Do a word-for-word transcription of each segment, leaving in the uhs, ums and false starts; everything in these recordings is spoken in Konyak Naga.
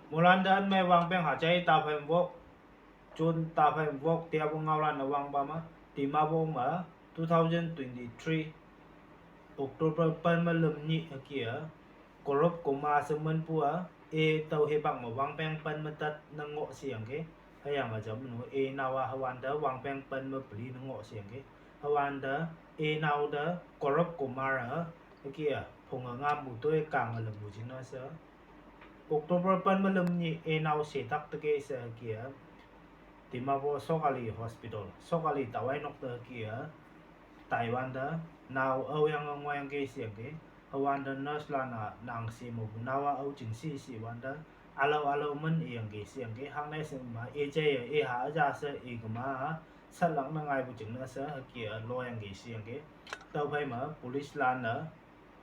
Moilan te anmei wangpeng hajai taphei wok, June taphei wok tiapu ngaolan-e wangpa me, Dimapur me two thousand twenty-three October pen me lüm nyih hüke-a, Korop Koma she minpu-a, e tüo hipak me wangpeng pen me tat ne ngoh sheyangki, hüyange jamnu e nao-a hüwante wangpeng pen me peli ne ngoh sheyangki, hüwante e nao te Korop Koma-a, hüke-a phonge ngampu toi kange lümpu jingne she October pen me lüm nyih e nao shetak teke she hüke-a, Dimapur Sokali Hospital, Sokali taowai nok te hüke-a, taiwante, nao aoyange ngohyangki sheyangki, hüwante nurse lan-a nang she mepu nao-a ao jing shi she wante, ülao ülao min iyangki sheyangki, hangne she ma ijaiye iha üja she ikema-a, satlak ne ngaipu jingne she hüke-a loyangki sheyangki, tüophei me police lan-e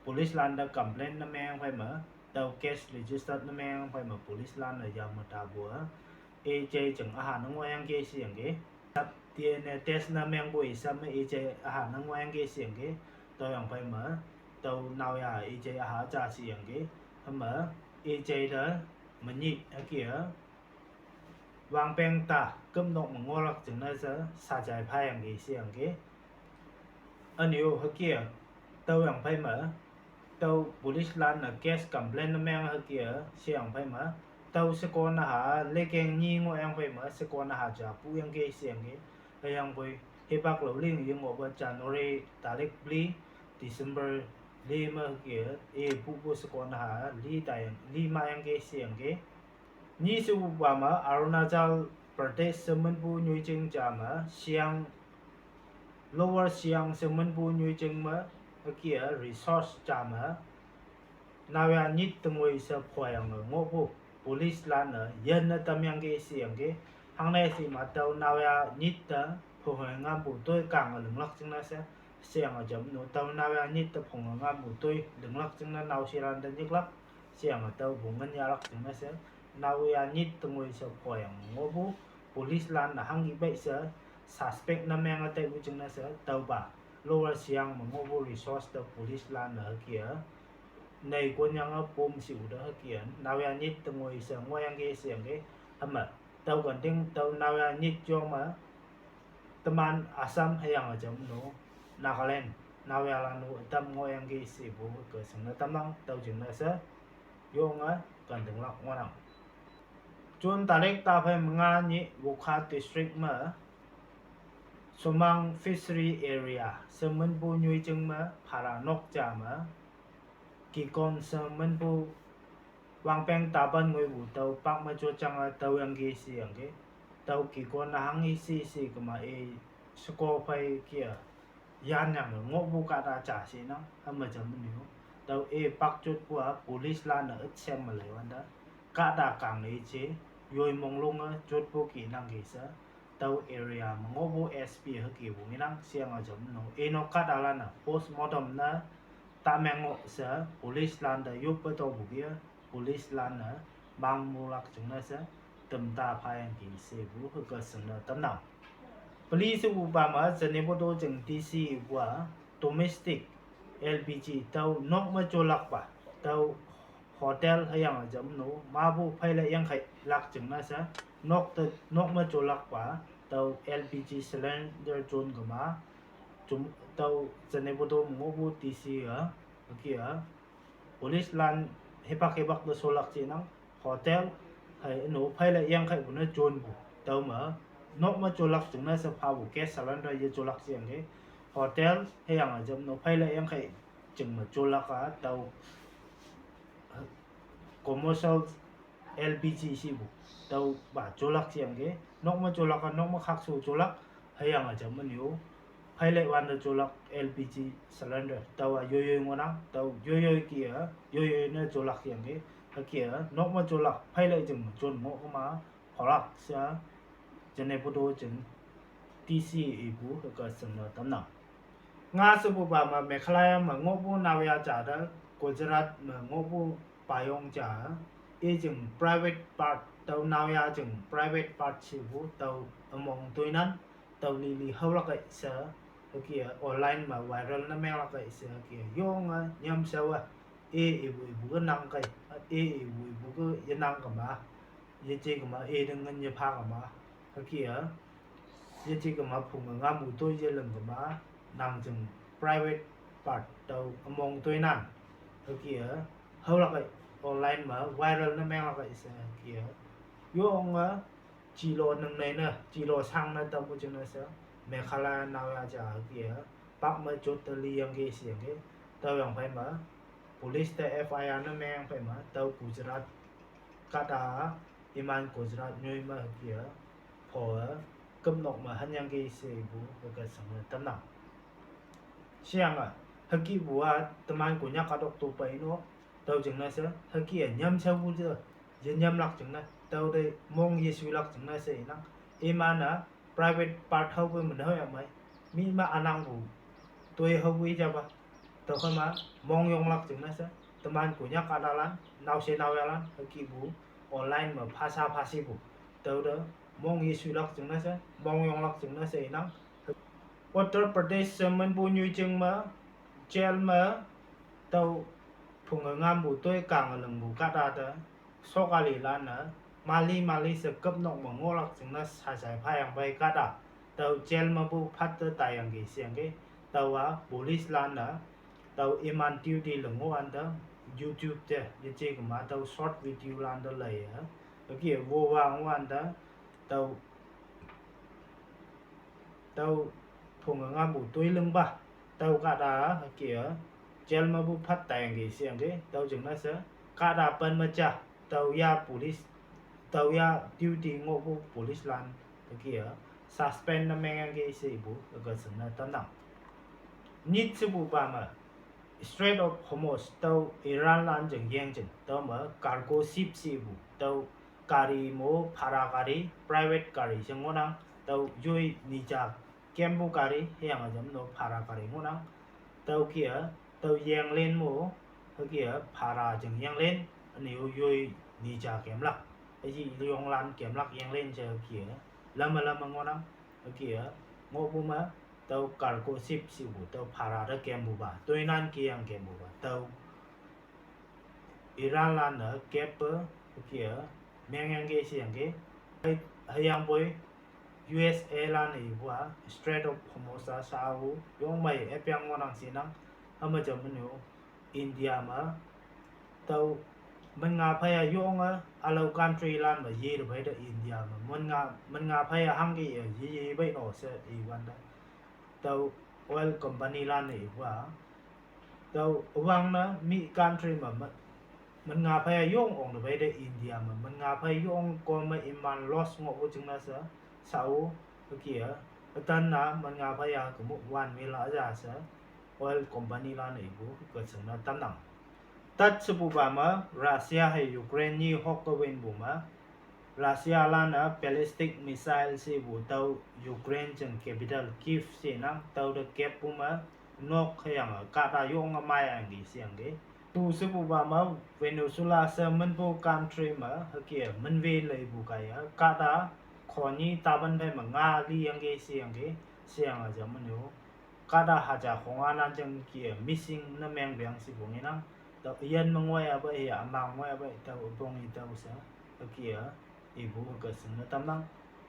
police lan te complain ne meng phei me, tüo case registered ne meng phei me police lan-e yame tapu-a, ijai jing üha ne ngohyangki sheyangki, sap D N A test ne mengpu i sap me ijai üha ne ngohyangki sheyangki, tüoyang phei me, tüo naoya ijai üha ja sheyangki, hüme, ijai te, menyih hüke-a, wangpeng ta, küpnok me ngohlak jingne she, sajai phayangki sheyangki. Ünyu hüke-a, tüoyang phei me, tüo police lan-e case complain ne meng hüke-a, sheyang phei me, tüo shekon naha, lekeng nyi ngohyang phei me, shekon naha ja puyangki sheyangki, hüyangpoi, hipak lao ling yengohpa January tarik peli, December li me hüke-a, e pupu shekon naha, li taiyang, li mayangki sheyangki. Nyi shepupa me Arunachal Pradesh she minpu nyoijing ja me Siang, Lower Siang she minpu nyoijing me, hüke-a resource ja me, naoya nyit tengoi she phoyange ngohpu, police lan-e yinne tamyangki sheyangki, hangne she ma tüo naoya nyit te, phonge ngampu toi kange linglak jingne she, sheyange jamnu tüo naoya nyit te phonge ngampu toi linglak jingne naoshelan te nyiklak, sheyange tüopu ngin yahlak jingne she, naoya nyit tengoi she phoyange ngohpu, police lan-e hangki pei she, suspect ne menge taipu jingne she, tüopa, Lower Siang me ngohpu resource te police lan-e hüke-a, nei konyange pom shipu te hüke-a, naoya nyit tengoi she ngohyangki sheyangki, hüme, tüo kanting tüo naoya nyit jong me, teman Assam hüyange jamnu, Nagaland, naoyalan-o ütam ngohyangki shepu ke shingne tamnang tüo jingne she, yonge, kantinglak ngohnang. June tarik taphei me nga nyih Wokha district me, Somang Fishery Area she minpu nyoijing me, phala nok ja me, Kikon she minpu, wangpeng tapan ngoipu tüo pak me jotjange tüoyangki sheyangki, tüo Kikon-a hanghi she she kema i, sheko phei ke-a, yanyange ngohpu kahta ja shenang, hüme jamnyu, tüo i pak jotpu-a police lan-e ütsem me leiwante, kahta kang i je, yoi monglunge jotpu kinangki she, tüo area me ngohpu S P hükepu ngenang sheyange jamnu, inok kahtalan-e postmortem ne, tameng ngoh she police lan te yoppe topu ke-a, police lan-e, mang mulak jingne she, tamta phayangki shepu hüke shingne tamnang. Peli shepupa me Zunheboto jing D C ipu-a, domestic, L P G tüo nok me jolakpa, tüo hotel hüyange jamnu mapu pheile yangkhei lak jingne she, nok te, nok me jolakpa, tüo L P G cylinder jon kema, jum, tüo Zunheboto me ngohpu D C-a, hüke-a, police lan hipak hipak te sholak jinang, hotel, hei üno pheile yangkheipu ne jonpu, tüome, nok me jolak jingne she phapu gas cylinder ye jolak jiyangki, hotel hüyange jamnu pheile yangkhei jing me jolak-a tüo commercial L P G shipu, tüopa jolak jiyangki, nok me jolak-a nok me khakshu jolak, hüyange jamnyu, pheile wante jolak L P G cylinder, tüowa yoiyoi ngohnang, tüo yoiyoi ke-a, yoiyoi ne jolak yangki, hüke-a, nok me jolak, pheile jing me jon ngoh kema, pholak she, Zunheboto jing, D C ipu hüke shingne tamnang. Nga shepupa me Meghalaya me ngohpu naoya ja te, Gujarat me ngohpu payong ja, i jing private part, tüo naoya jing private part shepu, tüo ümong toinan, tüo lili haolak kei she, hüke-a online me viral ne menglak kei she hüke-a yonge nyamshaowe, e ipu ipu ke nang kei, e ipu ipu ke yenang kema, yeje kema, eding ngen yepha kema, hüke a, yeje kema phung ngampu toi yeling kema, nang jing private part tüo ümong toinan, hüke a, haolak e, online me viral ne menglak e she hüke a, yonge, chilo ningnei ne, chilo shang ne tampu jingne she, Meghalaya naoya ja hüke a, pak me jot te liyangki sheyangki, tüoyang phei me, police te F I R ne mengyang phei me, tüo Gujarat kahta, iman Gujarat nyoi me hüke a, pho e, küpnok me hanyangki shepu hüke shingne tamnang. Sheyange, hükepu a, teman Konyak kahtok to pei no, tüo jingne she, hüke a nyam shaopu te, yenyamlak jingne, tüo te mong yesuilak jingne she inang, iman-e, private part haopoi me nehoi yamei, mi me ünangpu, toi haopoi japa, tüokhei me, mong yonglak jingne she, teman Konyak kahtalan, naoshe naoyalan, hükepu, online me phasa phasipu, tüo te, mong yesuilak jingne she, mong yonglak jingne she inang, Uttar Pradesh she minpu nyoijing me, jail me, tüo phunge ngampu toi kange lingpu kahta te, sokalilan-e, mali mali she küpnok me ngohlak jingne sajai phayang phei kahta, tüo jail mepu phat te taiyangki sheyangki, tüowa police lan-e, tüo iman duty le ngohwante, YouTube te, yeje kema tüo short video lan te leiye, hüke wowa ngohwante, tüo tüo phunge ngampu toi lingpa, tüo kahta hüke a, jail mepu phat taiyangki sheyangki, tüo jingne she, kahta pen me ja, tüo ya police, tüo ya duty ngohpu police lan, hüke a, suspend ne mengyangki shepu, hüke shingne tamnang. Nyit shepupa me, Strait of Hormuz, tüo Iran lan jing yeng jing, tüo me cargo ship shepu, tüo gari mo, bhara gari, private gari she ngohnang, tüo yoi ni ja kempu gari, hüyange jam no bhara gari ngohnang, tüo ke a, tüo yenglen mo, hüke a, bhara jing yenglen, üne-o yoi ni ja kemlak, üji yonglan kemlak yenglen she hüke a, lame lame ngohnang, hüke a, ngohpu me, tüo cargo ship shepu, tüo bhara te kempupa, toinan keyang kempupa, tao Iran lan-e keppe, hüke a, mengyangki sheyangki, hei, hüyangpoi, U S A lan-e ipu a, Strait of Hormuz a shao, yongmei epyang ngohnang shinang, hüme jam menu, India me, tüo, minnga phei a yonge, ülao country lan me ye te phei te India me, minnga, minnga phei a hangke ye, ye, ye pei no she, iwante. Tüo oil company lan-e ipu a. Tüo üwangne mi country me, me, minnga phei a yong ong te phei te India me, minnga phei yong kom me iman loss ngohpu jingne she, shao, hüke a, ütan-a minnga phei a kemo one million ja she, oil company lan-e ipu, hüke shingne tamnang. Tat shepupa me, Russia hei Ukraine nyi hokke winpu me, Russia lan-e ballistic missile shepu tüo Ukraine jing capital Kyiv shenang tüo te keppu me, nok hüyange kahta yonge maiyangki sheyangki. Tu shepupa me, Venezuela she minpu country me, hüke minwe leipu kaiye, kahta, khonyi tapan phei me nga liyangki sheyangki, sheyange jam menu. Kahta haja khonga nan jing ke missing ne mengpeng shepu ngenang. Tüo üyin me ngoi ape, hüya ümang ngoi ape, tüo üpong i tüo she, hüke a, ipu hüke shingne tamnang.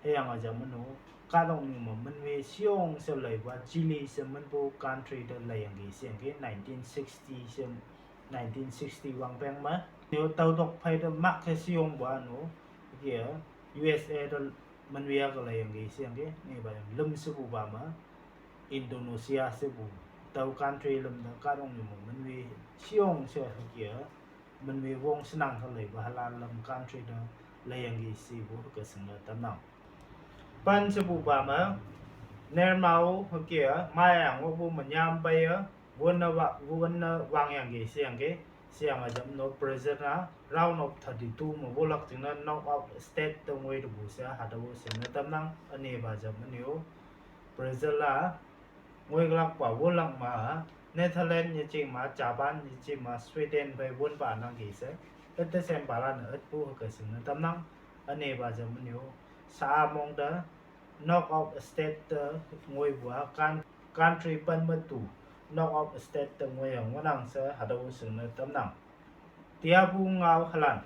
Hüyange jam menu, kahtoknyu me minwe sheyong she leipa Chile she minpu country te leiyangki sheyangki nineteen sixty she, nineteen sixty wangpeng me. Nyo tüo tok phei te mak he sheyongpu a nu, hüke a, U S A te minwe a ke leiyangki sheyangki, nipa yang lüm shepupa me, Indonesia shepu, tüo country lüm te kahtoknyu me minwe sheyong she hüke a, minwe wong shenang he leipa halan lüm country te leiyangki shepu hüke shingne tamnang. Pen shepupa me, Neymar-o hüke a, maiyang ngohpu menyam peiye, wonne wa, wonne wangyangki sheyangki, sheyange jam no Brazil-a, round of thirty-two me wolak jingne knockout stage te ngoi tepu she hatüo shingne tamnang, ünepa jam menu. Brazil-a, ngoikelakpa wolak ma, Netherlands yeje ma, Japan yeje ma, Sweden phei wonpa nangki she, üte sempalan-e ütpu hüke shingne tamnang, ünepa jam menu. Sha-a mong te, knockout stage te ngoipu a, coun-, country pen me tu, knockout stage te ngoiye ngohnang she hatüo shingne tamnang. Tiapu ngao halan,